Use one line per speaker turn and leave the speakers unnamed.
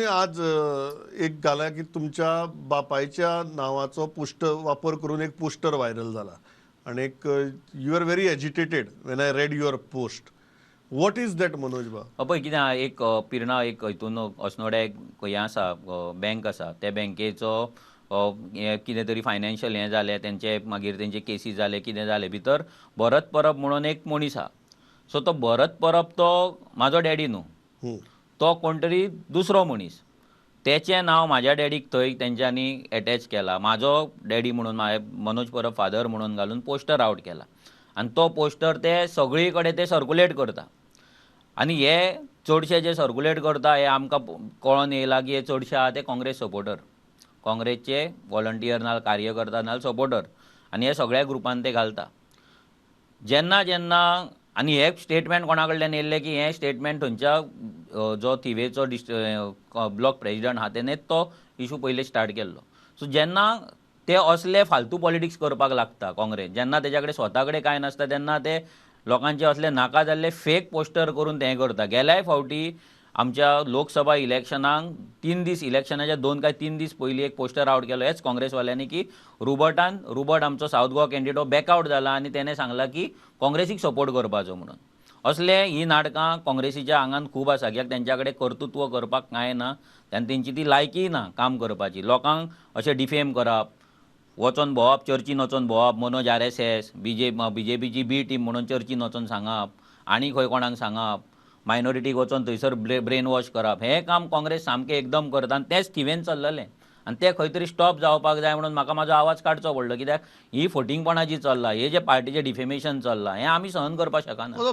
तुमी आज एक घाला की तुमच्या बापायच्या नांवाचो पोस्टर वापर करून एक पोस्टर व्हायरल जाला आनी एक you are very agitated when I read your post. What is that, Manoj बाब?
पळय कितें आहा, एक पिर्णा एक हितून अस्नोड्या एक हें आसा, बँक आसा, त्या बँकेचो हें कितें तरी फायनान्शियल हें जालें तेंचे, मागीर तेंचे केसी जाले, कितें जालें, भितर भरत परब म्हणून एक मनीस आहा. सो तो भरत परब तो म्हाजो डॅडी न्हू, तो कोण तरी दुसरो मनीस. तेचें नांव म्हाज्या डॅडीक थंय तेंच्यांनी एटॅच केला. म्हाजो डॅडी म्हणून हांवें मनोज परब फादर म्हणून घालून पोस्टर आवट केला आनी तो पोस्टर ते सगळी कडेन ते सर्कुलेट करता. आनी हे चडशे जे सर्कुलेट करता हे आमकां कळोन येयला की हे चडशे आहा ते काँग्रेस सपोर्टर, काँग्रेसचे वॉलंटियर नाल कार्यकर्ता नाल सपोर्टर, आनी हे सगळ्या ग्रुपान ते घालता. जेन्ना जेन्ना आनी हे स्टेटमेंट कोणा कडल्यान येयल्लें की हें स्टेटमेंट थंयच्या जो थिवेचो ब्लॉक प्रेजिडंट आहा तेणें तो इशू पयलीं स्टार्ट केल्लो. सो जेन्ना ते असले फालतू पॉलिटिक्स करपाक लागता काँग्रेस, जेन्ना तेज्या कडेन स्वता कडेन कांय नासता तेन्ना ते लोकांचे असले नाका जाल्ले फेक पोस्टर करून ते करता. गेल्याय फावटी आमच्या लोकसभा इलेक्शनाक 3 दीस, इलेक्शनाच्या 2 काय 3 दीस पयलीं एक पोस्टर आवट केलो हेच काँग्रेसवाल्यांनी की रुबर्ट आमचो सावथ गोवा कॅन्डिडेट हो बॅकआवट जाला आनी तेणें सांगलां की काँग्रेसीक सपोर्ट करपाचो म्हणून. असले ही नाटकां काँग्रेसीच्या आंगान खूब आसा, कित्याक तेंच्या कडेन कर्तृत्व करपाक कांय ना आनी तेंची ती लायकीय ना काम करपाची. लोकांक अशें डिफेम करप, वचोन भोंवप, चर्चीन वचोन भोंवप, मनोज RSS बीजेपीची बी टीम म्हणून चर्चीन वचोन सांगप, आनी खंय कोणाक सांगप, मायनॉरिटीक वचोन थंयसर ब्रेन वॉश करप, हें काम काँग्रेस सामकें एकदम करता आनी तेंच थिवेन चल्ललें आनी तें खंय तरी स्टॉप जावपाक जाय म्हणून म्हाका म्हाजो आवाज काडचो पडलो. कित्याक ही फटींगपणां जी चल्लां, हे जे पार्टीचें डिफेमेशन चल्लां, हें आमी सहन करपाक शकना.